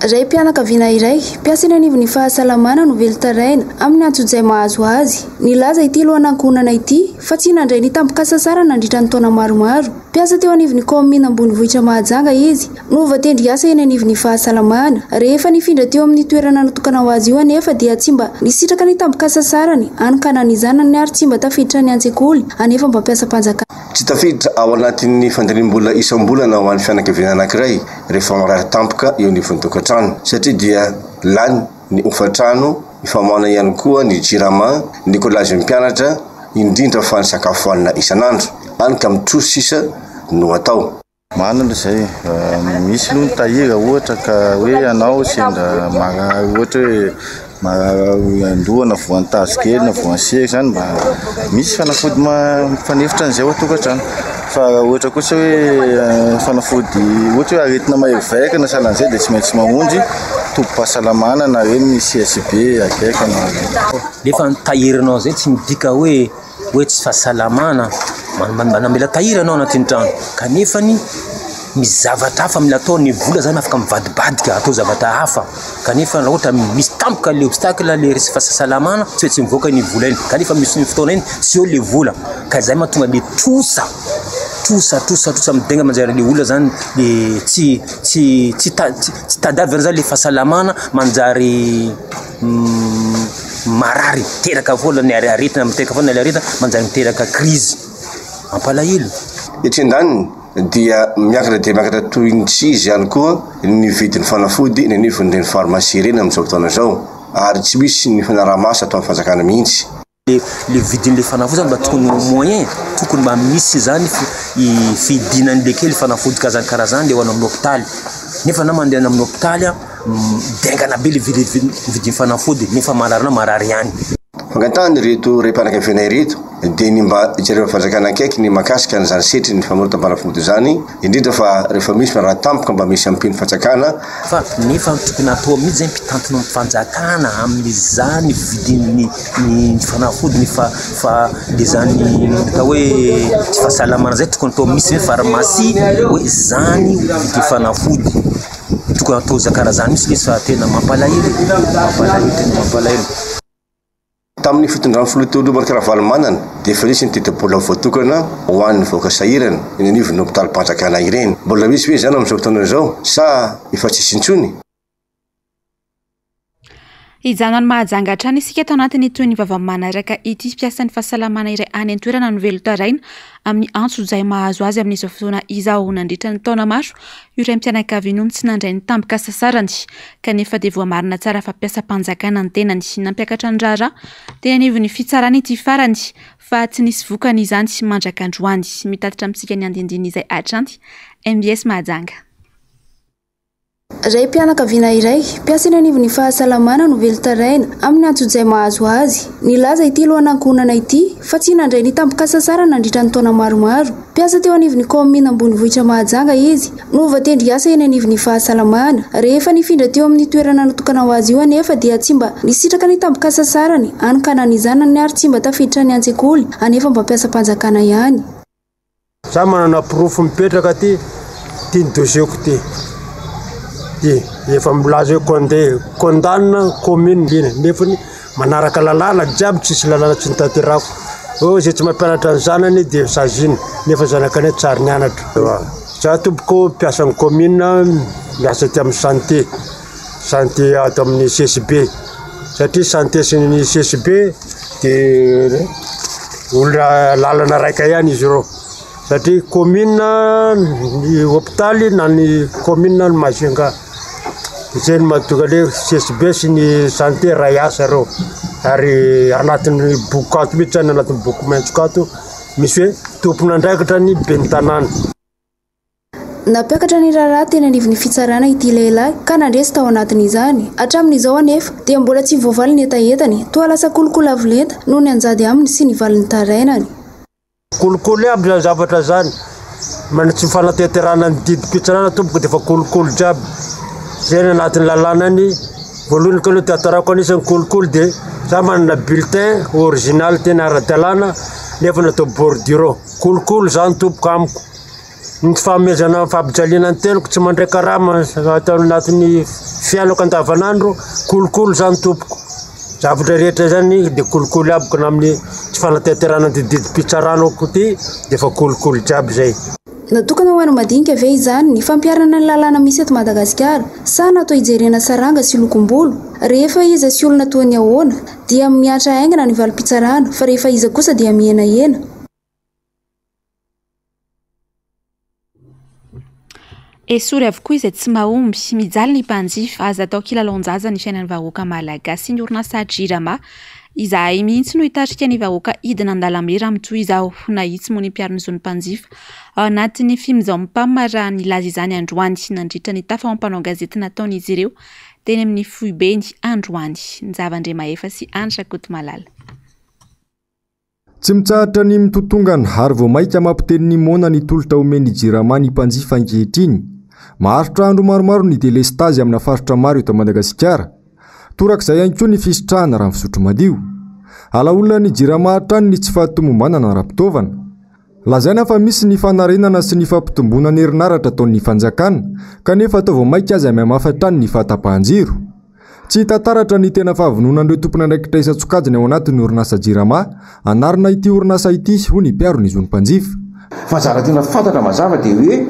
Raim-pianakaviana iray, mpiasa eny anivon'ny fahasalamana no velon-taraina amin'ny antsojay mahazo azy. Nilaza ity lohan'ankohonana ity fa tsy nandray ny tambin-kasasarana nandritra ny taona maromaro. Mpiasa teo anivon'ny kaominina ambonivohitra Mahajanga izy no voatendry hiasa eny anivon'ny fahasalamana. Rehefa nifindra teo amin'ny toerana natokana ho azy io anefa dia tsy mba nisitraka ny tambin-kasasarany, hany ka na ny zanany ary tsy mba tafiditra any an-tsekoly anefa mba mpiasam-panjakana. Tsy tafiditra ao anatin'ny fandaniam-bola isam-bolana ho an'ny fianakaviana anankiray rehefa marary tampoka eo anivon'ny tokantrano satria dia lany ny hofan-trano, ny famoahana ihany koa ny jirama, ny kolazin'ny mpianatra, indrindra fa ny sakafo hanina isan'andro. Hany ka mitrosa sisa no atao. Marina aloha izay e, misy aloha ny tahiry raha ohatra ka hoe ianao sendra marary ohatra hoe marary an-doha na voan'ny tazo kely na voan'ny sery izany mba misy fanafody mifanefitra an'izay ao an-tokantrano. Fa raha ohatra kosa hoe fanafody ohatra hoe aretina mahery vaika na sahalan'izay dia tsy maintsy mamonjy tobim-pahasalamana na ireny CSB akaiky na. Nefa ny tahirinao zay tsy midika hoe hoe tsy fahasalamana, mila tahiry anao anatin'ny trano kanefany misy zavatra hafa mila atao, ny vola zany afaka mivadibadika atao zavatra hafa kanefa raha ohatra misy tampoka le obstacle le resaka fahasalamana tsy maintsy mivoaka iny vola iny kanefa misy ny fotoana iny tsy eo le vola ka zay mahatonga le trosa, trosa, trosa, trosa midegna manjary le olona zany le tsy tsy tsy tsy tadiavina zany le fahasalamana manjary Marary miteraka foana ny aretina, miteraka foana ny aretina, manjary miteraka crise. Mampalahelo. Etsy andaniny dia miakatra dia miakatra toy ny tsy izy ihany koa ny vidin'ny fanafody eny anivon'ireny pharmacie ireny amin'izao fotoana izao ary tsy misy ny fanaraha-maso ataon'ny fanjakana mihitsy. Le vidin'le fanafody zany mba tokony ho moyen, tokony mba misy zany fidinan'le kely fanafody karazany le ho any amin'ny hopitaly, nefa na mandeha any amin'ny hopitaly an, midengana be le vidin'ny fanafody nefa marary anao marary ihany. Fangatahan'ireto raim-pianakaviana ireto dia ny mba hijerevan'ny fanjakana akaiky ny mahakasika an'izany setrin'ny famorontam-panafody izany, indrindra fa rehefa misy marary tampoka mba misy ampian'ny fanjakana. Fa nefa tokony atao mihitsy zay mpitantana ny fanjakana amin'izany vidin'ny ny fanafody ny fa fa le zany atao hoe tsy fahasalamana zay tokony atao misy hoe pharmacie hoe zany vidy fanafody tokony atao zakarazany mihitsy le izy fa tena mampalahelo e, mampalahelo tena mampalahelo. Tamin'ny fitondran'ny filoha teo aloha Marc Ravalomanana dia efa nisy ny tetibola voatokana ho an'ny vahoaka sahirana eny anivon'ny hopitalim-panjakana ireny. Mbola misy ve izany amin'izao fotoana izao sa efa tsisy intsony? Hijanona any Mahajanga hatrany isika tao anatin'ny tohin'ny vaovao manaraka ity. Mpiasan'ny fahasalamana iray any an-toerana no velon-taraina amin'ny antsojay mahazo azy amin'izao fotoana izao. Nandritra ny taona maro io raim-pianakaviana io no tsy nandray ny tambin-kasasarany kanefa dia voamarina tsara fa mpiasam-panjakana ny tenany. Nampiakatra ny raharaha teny anivon'ny fitsarana ity farany fa tsy nisy vokany izany mandrak'androany. Mitatitra amintsika ny andinindiny izay hatrany mbs Mahajanga. Raim-pianakaviana iray, mpiasa eny anivon'ny fahasalamana no velon-taraina amin'ny antsojay mahazo azy. Nilaza ity lohan'ankohonana ity fa tsy nandray ny tambin-kasasarana nandritra ny taona maromaro. Mpiasa teo anivon'ny kaominina ambonivohitra Mahajanga izy no voatendry hiasa eny anivon'ny fahasalamana. Rehefa nifindra teo amin'ny toerana natokana ho azy io anefa dia tsy mba nisitraka ny tambin-kasasarany, hany ka na ny zanany ary tsy mba tafiditra any an-tsekoly anefa mba mpiasam-panjakana ihany. Za manana porofo mipetraka aty, ty ny dossier-ko ty, ty efa milaza hoe condé, condamne commune iny nefany manaraka lalàna jiaby tsisy lalàna tsy notanterahako, eo zay tsy mampianatra ny zanany de saziana nefa zanakanay tsary nianatra, za tompoko mpiasan'ny commune miasa aty amin'ny santé, santé ato amin'ny CSB satria santé sy ny CSB de olona lalana raika ihany izy ireo satria commune ny hopitaly na ny commune ny Majunga izay no mahatonga le CSB sy ny santé ray asa ireo ary anatin'ny boky ato mihitsy zany anatin'ny boky maitso ato misy hoe tompon'andraikitra ny ben'ny tanàna. Nampiakatra ny raharaha teny anivon'ny fitsarana ity lehilahy ka nandresy tao anatin'izany. Hatramin'izao anefa dia mbola tsy voavaly ny hetahetany, toa lasa kolikoly avo lenta noho ny anjady aminy sy ny valin'ny tarainany. Kolikoly aby zany zavatra zany, mana tsy fanatanterahana ny didim-pitsarana tompoko dia efa kolikoly jiaby, zay ny anatin'ny lalàna any, voalohany kaloha tantarako anisan'ny kolikoly dia za manana bulletin original tena ara-dalàna nefa natao bordure, kolikoly zany tompoko amiko. Ny tsy fanomezana fampijaliana ny tenako, tsy mandray karama atao anatin'ny fiainako andavanandro, kolikoly zany tompoko. Zavatra rehetra zany de kolikoly aby ka na amin'ny tsy fanatanterahana ny didim-pitsarana ko ty de efa kolikoly jiaby zay. Natokana ho an'ny madinika ve izany ny fampiharana ny lalàna misy eto Madagasikara sa natao hijerena saranga sy lokom-bolo? Rehefa iza sy olona toa ny ahoana dia mihatra haingana ny valim-pitsarana fa rehefa iza kosa dia mihenahena. Esory avokoa izay tsy mahomby. Mijaly ny mpanjifa. Aza atao kilalaon-jaza ny fiainan'ny vahoaka malagasy. Ny orinasa Jirama. Izahay mihitsy no hitarika ny vahoaka hidina an-dalambe raha mitohy izao. Nahitsy moa ny mpiaro ny zon'ny mpanjifa ao anatin'ny Fimjaompam raha nilaza izany androany nandritra ny tafa ho mpanao gazety nataon'izy ireo teny amin'ny foibeny androany. Njava Andriamahefa sy Andry Rakotomalala. Tsy mitsahatra ny mitotongana ary vao mainka mampiteny ny moana ny tolotra omen'ny Jirama ny mpanjifa ankehitriny. Maharitra andro maromaro ny delestazy amina faritra maro eto Madagasikara. Torak'izay ihany koa ny fisitrahana rano fisotro madio. Alaolana ny Jirama hatrany ny tsy fahatomombanana ara-pitaovana. Lazaina fa misy ny fanarenana sy ny fampitomboana ny herinaratra ataon'ny fanjakana kanefa atao vao mainka aza mihamafy hatrany ny fahatapahan-jiro. Tsy hita taratra ny tena fahavononan'ireo tompon'andraikitra isan-tsokajiny ao anatin'ny orinasa Jirama hanarina ity orinasa ity, hoy ny mpiaro ny zon'ny mpanjifa. Fa zara tena fantatra mazava dia hoe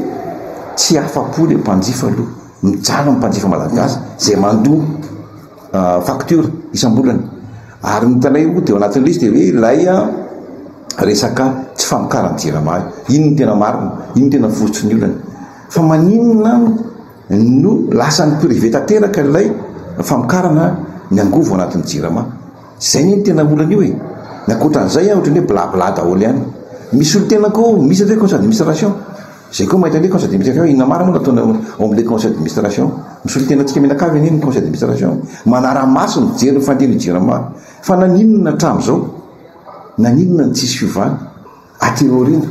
tsy afa-po ilay mpanjifa aloha. Mijaly ny mpanjifa malagasy izay mandoa facture isam-bolana. Ary ny hitanay moa dia ao anatin'ilay izy dia hoe ilay resaka tsy famokaran'ny Jirama io. Iny no tena marina, iny no tena fototry ny olana. Fa maninona no lasan'ny privé tanteraka ilay famokarana ny angovo ao anatin'ny jirama. Izay anie no tena olana io e! Ny ankoatran'izay an, ohatran'ny hoe bla bla daholo ihany. Misy solontena koa, misy atao hoe conseil d'administration. Izay koa mahita ny hoe conseil d'administration, inona marina moa no ataony ao amin'ilay conseil d'administration? Misolo tena antsika mianakavy anie ny conseil d'administration. Manara-maso mijery ny fandehan'ny jirama. Fa naninona hatramin'izao? Naninona no tsisy fiovana? Aty aoriana,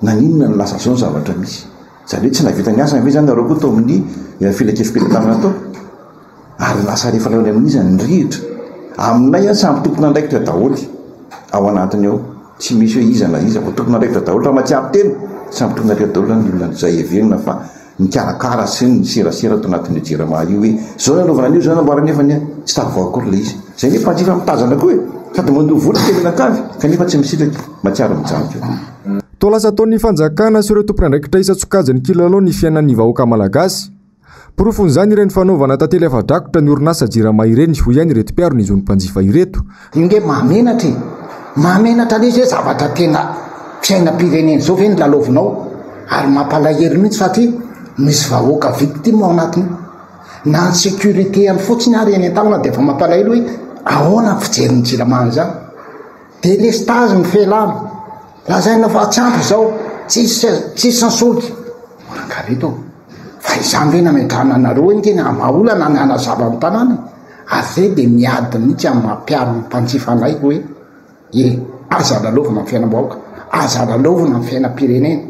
naninona no lasa izao ny zavatra misy? Izany hoe tsy nahavita ny asany ve izany nareo koa tao amin'ny filankevi-pitantanana tao? Ary lasa rehefa leo any amin'iza ny rihitra? Aminay an, samy tompon'andraikitra daholo ao anatiny ao. Tsy misy hoe iza na iza fa tompon'andraikitra daholo. Raha mahatsiaro tena, samy tompon'andraikitra daholo ny olona izay heverina fa. nikarakara sy niserasera ato anatin'io Jirama io hoe zao nanaovana an'io, zao namboarana nefa anie tsy tafavoaka akory ilay izy. Zay anie mpanjifa mitazana koa e! Sady mandoa vola ny mianakavy kanefa tsy misitraka, mahatsiaro mijaly koa. Toa lasa ataon'ny fanjakana sy ireo tompon'andraikitra isan-tsokajiny kilalao ny fiainan'ny vahoaka malagasy. Porofon'izany ireny fanaovana tantely afa-drakotra ny orinasa Jirama ireny, hoy ihany ireto mpiaro ny zon'ny mpanjifa ireto. Io nge mahamenatra e! Mahamenatra le izy hoe zavatra tena fiainam-pirenena izao ve no lalaovinao? Ary mampalahelo mihitsy satria misy vahoaka victime ao anatiny. Na ny sécurité any fotsiny ary eny an-tanana dia efa mampalahelo hoe ahoana ny fijerin'ny jirama an'izany. Délestage ny felana. Lazaina fa tsy ampy izao, tsisy tsisy ny solika. Mankareto. Fa izany ve nametrahana anareo hoe nge ny hamaha olana ny hanazava ny tanàna e? Ary zay dia miady mihitsy amin'ny maha mpiaro ny mpanjifa anay hoe e, aza lalaovina ny fiainam-bahoaka, aza lalaovina ny fiainam-pirenena.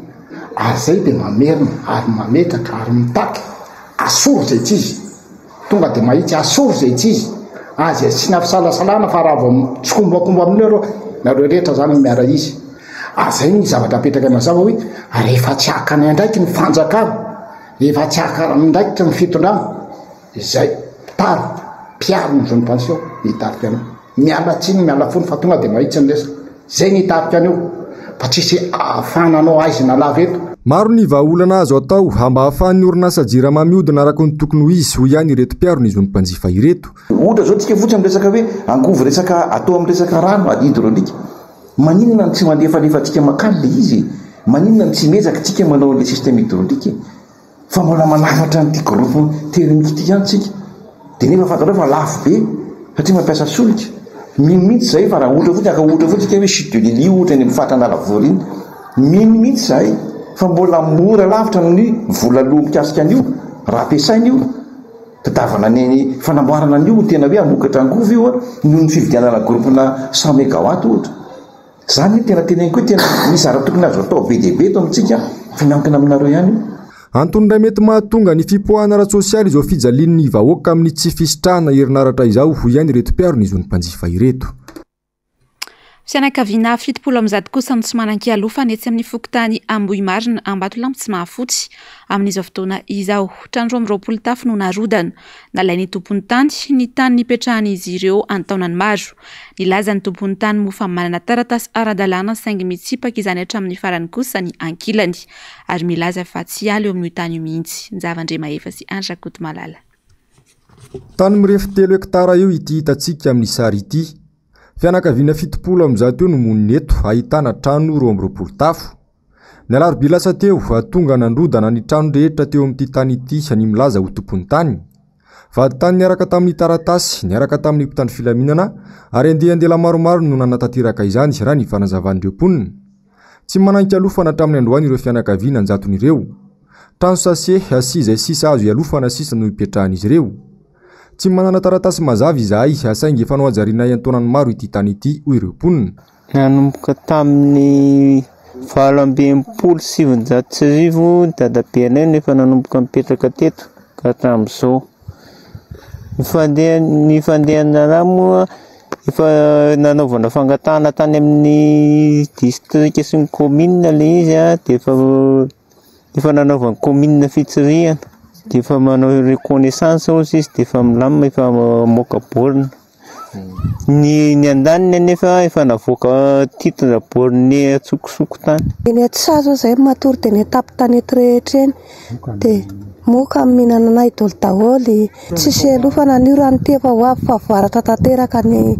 Ary zay dia mamerina ary mametraka ary mitaky, asory izay tsy izy. Tonga dia mahitsy, asory izay tsy izy. Aza asiana fisalasalana fa raha vao mitsikombakomba amin'io nareo, nareo rehetra zany miara-izy. Ary zay ny zavatra apetraka mazava hoe rehefa tsy haka ny andraikiny ny fanjakana, rehefa tsy haka ny andraikitra ny fitondrana, izay mpitarika, mpiaro ny zon'ny pension ny hitarika an'io. Miala tsiny, miala fony fa tonga dia mahitsy ny resaka. Zay ny hitarika an'io fa tsisy ahafahana anao aizina lava eto. Maro ny vahaolana azo atao mba hahafahan'ny orinasa Jirama mihodina araka ny tokony ho izy, hoy ihany ireto mpiaro ny zon'ny mpanjifa ireto. Ohatra zao tsika fotsiny resaka hoe angovo resaka atao amin'ny resaka rano hydraulique. Maninona no tsy mandefalefa antsika makany le izy e? Maninona no tsy miezaka tsika manao an'le système hydraulique e? Fa mbola manafatra an'ity groupe thermique ity ihany tsika. Dia nefa fantatrao fa lafo be satria mampiasa solika. Mino mihitsy zahay fa raha ohatra fotsiny, haka ohatra fotsiny tsika hoe chute de Lily ohatra eny amin'ny faritra Analavory iny. Mino mihitsy zahay fa mbola mora lavitra ny vola aloa mikasika an'io raha ampiasaina io. Tadiavana ny fanamboarana an'io tena hoe hamokatra angovo io noho ny fividianana groupe-na 100 megawatt ohatra. Zany tena teneniko hoe tena misy zavatra tokony azo atao be dia be eto amintsika fa miankina aminareo ihany io. Antony iray mety mahatonga ny fipoahana ara-tsosialy izao fijalian'ny vahoaka amin'ny tsy fisitrahana herinaratra izao, hoy ihany ireto mpiaro ny zon'ny mpanjifa ireto. Fianakaviana 170 kosa no tsy manan-kialofana etsy amin'ny fokontany Ambohimarina, Ambatolampy Tsimahafotsy, amin'izao fotoana izao. Trano 22 tafo no narodana. Nalain'ny tompon'ny tany ny tany nipetrahan'izy ireo an-taonany maro. Nilaza ny tompon'ny tany moa fa manana taratasy ara-dalàna saingy mitsipaka izany hatramin'ny farany kosa ny ankilany ary milaza fa tsy hiala eo amin'io tany io mihitsy. Njava Andriamahefa sy Andry Rakotomalala. Tany mirefy telo hektara eo ity hitantsika amin'ny sary ity. Fianakaviana 170 eo no monina eto, ahitana trano 22 tafo. Ny alarobia lasa teo, tonga nandrodana ny trano rehetra teo amin'ity tany ity ny milaza ho tompon'ny tany. Vadintany niaraka tamin'ny taratasy, niaraka tamin'ny mpitandro filaminana ary andian-dehilahy maromaro no nanatanteraka izany, raha ny fanazavan'ireo mponina. Tsy manan-kialofana hatramin'ny androany ireo fianakaviana an-jatony ireo. Trano sase sy izay sisa azo ialofana sisa no ipetrahan'izy ireo. Tsy manana taratasy mazava izahay, saingy efa nohajarianay an-taonany maro ity tany ity, hoy ireo mponina. Nanomboka tamin'ny 1968 ny dadabenay no efa nanomboka nipetraka teto ka hatramin'izao. Ny fandeha- ny fandehan'ny moa efa nanaovana fangatahana tany amin'ny distrika sy ny kaominina ilay izy dia efa efa nanaovan'ny kaominina fitsirihana dia efa manao reconnaissance hozy izy dia efa milamina efa mamoaka borne. Ny ny andaniny anefa efa navoaka titre borne antsokosoko tany. Eny an-tsaha zao zahay matory dia eny an-tampon-tanety rehetra eny dia moka mihinana anay daholo daholo, tsisy ialofana an'io rano ity efa ho avy fahavaratra tanteraka ny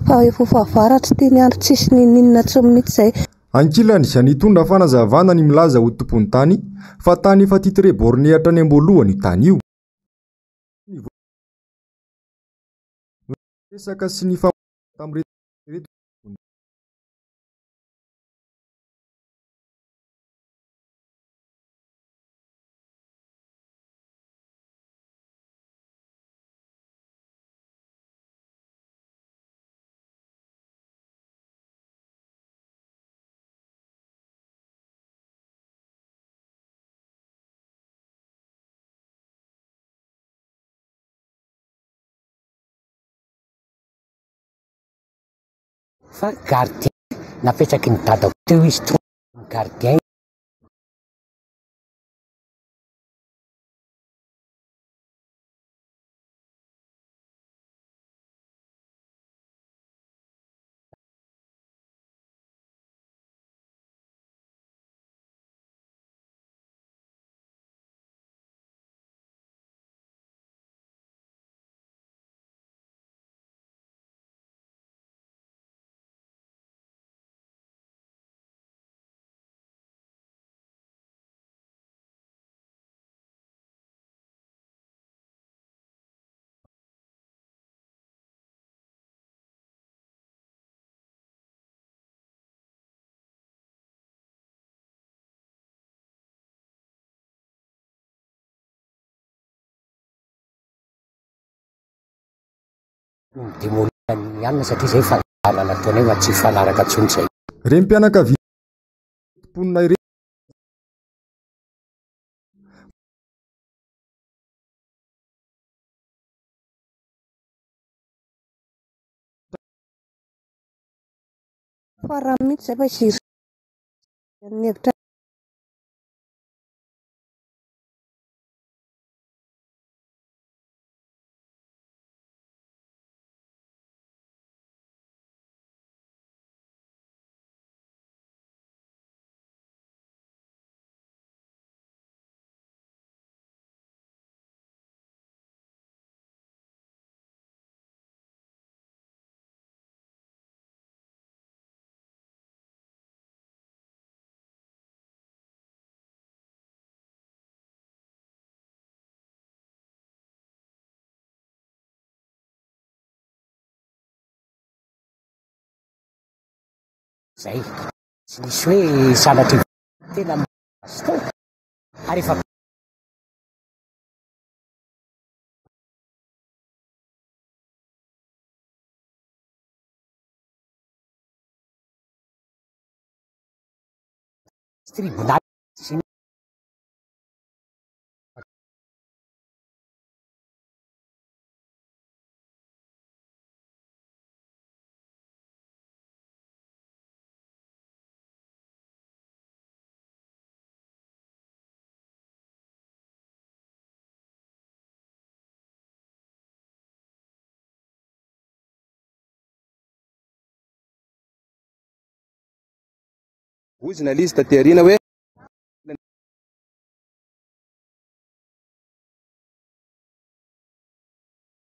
fa efa ho fahavaratra ity ny andro tsisy n'inon'inona intsony mihitsy izay. Ankilany, nitondra fanazavana ny milaza ho tompon'ny tany fa tany efa titre borné hatrany am-boalohany io tany io. Resaka sy ny tamin'ireto. Fa gardien napetraky ny dadako teo izy tonga gardien. Midemolina ny alina satria zay fandaharana nataonay fa tsy hifanaraka intsony zay. Renim-pianakaviana mponina ireto. Farany mihitsy zay fa izy ny hevitra. Zay. Tsy nisy hoe sanatria tena tao ary efa tribunal sy Voizina ilay izy taty aoriana hoe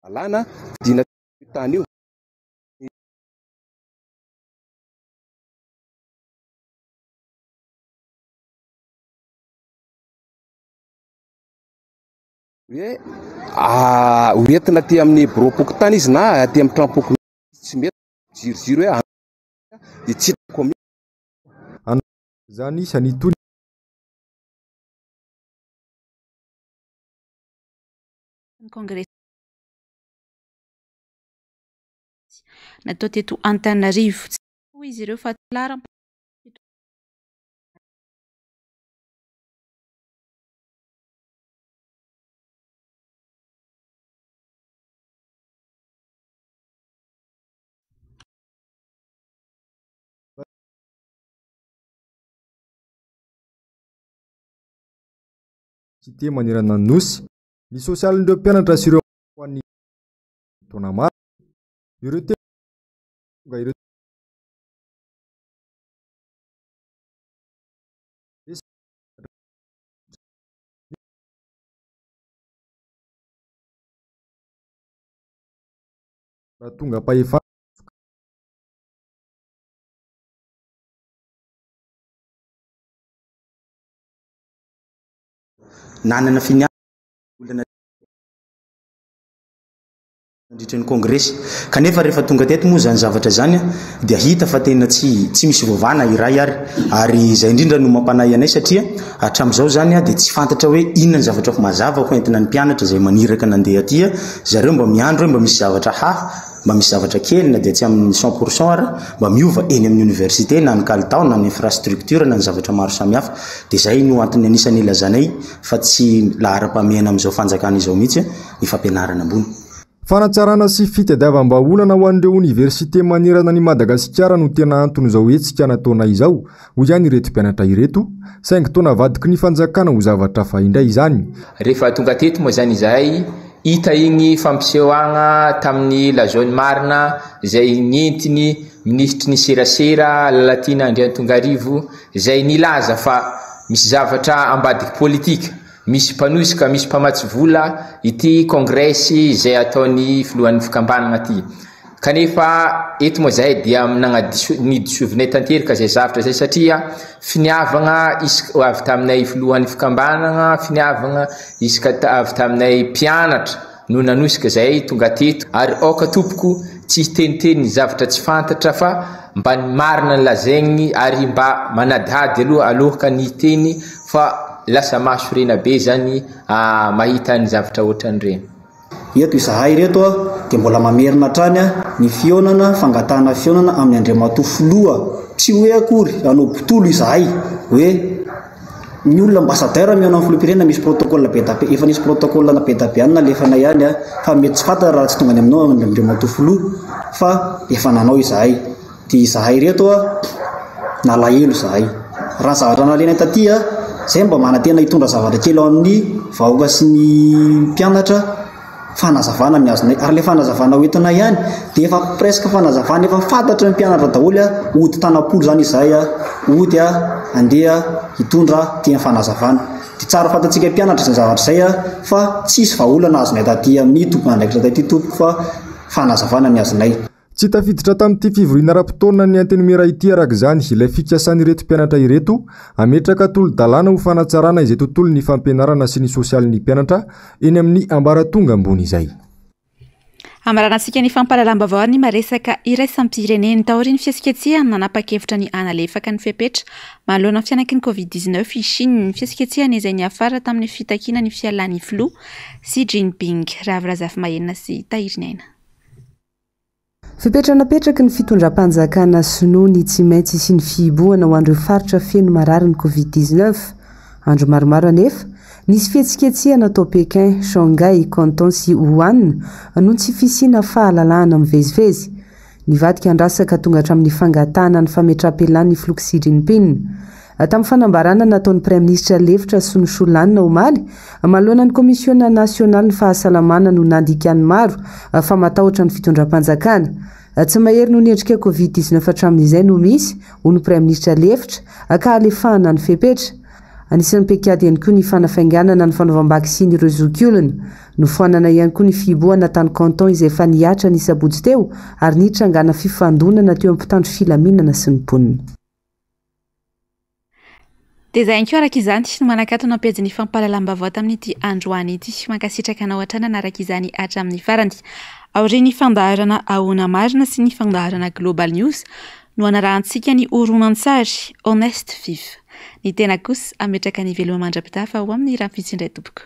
lalàna dina tany io. Hoe hoentina aty amin'ny biraom-pokontany izy na aty amin'ny tranom-pokonolona tsy mety jirojiro hoe dia tsy hitako mihitsy. Izany isan'ny toy ny kongresy natao teto Antananarivo. Tsy hoy izy ireo fa laharam Cité manerana ny Nosy, ny sosialin'ireo mpianatra sy ireo ho an'ny taona maro. Ireo tonga ireo raha tonga am-pahefana. Nanana finiavana olana nandritra ny kongresy. Kanefa rehefa tonga teto moa izany zavatra izany dia hita fa tena tsy tsy misy voavahana iray ary. Ary izay indrindra no mampanahy anay satria hatramin'izao izany dia tsy fantatra hoe inona ny zavatra mazava ho entina ny mpianatra izay maniraka nandeha aty. Zareo mba miandry hoe mba misy zavatra hafa, mba misy zavatra kely na dia tsy amin'ny 100% ary mba miova eny amin'ny université na ny kalitao na ny infrastructure na ny zavatra maro samihafa. Dia izay no antony anisan'ny ilazanay fa tsy laharam-pahamehana amin'izao fanjakana izao mihitsy ny fampianarana ambony. Fanatsarana sy fitadiavam-bahaolana ho an'ireo oniversite manerana an'i Madagasikara no tena anton'izao hetsika nataonay izao, hoy ihany ireto mpianatra ireto, saingy toa navadiky ny fanjakana ho zavatra hafa indray izany. Rehefa tonga teto moa izany izahay, hita iny fampisehoagna tamin'ny Lazao ny Marina izay nentiny minisitry ny serasera Lalatiana Andriantongarivo izay nilaza fa misy zavatra ambadiky politika, misy mpanosika, misy mpamatsy vola ity kongresy izay ataon'ny filohan'ny fikambanana ity. Kanefa eto moa izahay dia nagnadiso, nidisovinay tanteraka izay zavatra izay satria finiavagna isaka avy taminay filohan'ny fikambanana, finiavagna isaka avy taminay mpianatra no nanosika izahay tonga teto ary aoka tompoko tsy hiteniteny ny zavatra tsy fantatra fa mba ny marina no lazaigny ary mba manadihady aloha aloka ny hiteny fa lasa mahasorena be zany mahita ny zavatra ohatran'ireny. Eto izahay ireto dia mbola mamerina hatrany ny fihaonana, fangatahana fihaonana amin'ny Andriamatoa Filoha. Tsy hoe akory hanao botolo izahay hoe ny olona ambassadeur mihaona amin'ny Filoham-pirenena misy protocole be da be, efa nisy protocole be da be any nalefanay any fa mety tsy fantatra raha tsy tonga any aminao Andriamatoa Filoha fa efa nanao izahay. Dia izahay ireto a, nalahelo izahay. Raha ny zavatra nalainay taty a, izay mba manantena hitondra zavatra kely ao amin'ny vahoaka sy ny mpianatra, fanazavana ny azonay. Ary ilay fanazavana hoentinay ihany dia efa presque fanazavana efa fantatry ny mpianatra daholo a, hody tanam-polo izany izahay a, hody a, handeha hitondra teny fanazavana. Dia tsara fantatsika mpianatra izay zavatra izay a, fa tsisy vahaolana azonay taty amin'ny tompon'andraikitra taty tompoko fa fanazavana ny azonay. Tsy tafiditra tamin'ity fivoriana ara-potoanan'ny Antenimiera ity araka izany ilay fikasan'ireto mpianatra ireto hametraka tolo-dalàna ho fanatsarana izay tontolon'ny fampianarana sy ny sosialin'ny mpianatra eny amin'ny ambaratonga ambony izay. Hamaranantsika ny fampahalalam-baovao ny maresaka iraisam-pirenena. Taorian'ny fihetsiketsehana, nanapa-kevitra ny hanalefaka ny fepetra manoloana ny fihanaky ny Covid 19 i Chine. Fihetsiketsehana izay niafara tamin'ny fitakiana ny fialan'ny filoha Xi Jinping. Ravo Razafimahenina sy Tahiriniaina. Fepetra napetraky ny fitondram-panjakana sinoa ny tsy maintsy hisian'ny fihibohana ho an'ireo faritra feno marary ny Covid 19. Andro maromaro anefa, nisy fihetsiketsehana tao Pékin, Shanghai, Canton sy Wuhan noho ny tsy fisiana fahalalahana mivezivezy. Nivadika andrasaka tonga hatramin'ny fangatahana ny fametraham-pialan'ny filoha Xi Jinping. Tamin'ny fanambarana nataon'ny Praiminisitra lefitra Sun Shulan omaly, manoloana ny Komisiona nasionalin'ny fahasalamana no nandikan'ny maro fa matahotra ny fitondram-panjakana. Tsy mahery noho ny endrika Covid 19 hatramin'izay no misy, hoy ny Praiminisitra lefitra, ka halefahana ny fepetra. Anisan'ny paikady ihany koa ny fanafainganana ny fanaovam-baksiny ireo zokiolona. Nofoanana ihany koa ny fihibohana tany Canton izay efa nihatra ny sabotsy teo ary nitrangana fifandonana teo amin'ny mpitandro filaminana sy ny mponina. Dia izay ihany koa araka izany no manakatona ny pejin'ny fampahalalam-baovao tamin'ity androany ity. Mankasitraka anao hatrany nanaraka izany hatramin'ny farany. Aorian'ny fandaharana Ahoana Marina sy ny fandaharana Global News no hanarahantsika ny horonantsary Honest Vive. Ny tena kosa hametraka ny veloma mandra-pitafa ho amin'ny rahampitso indray tompoko.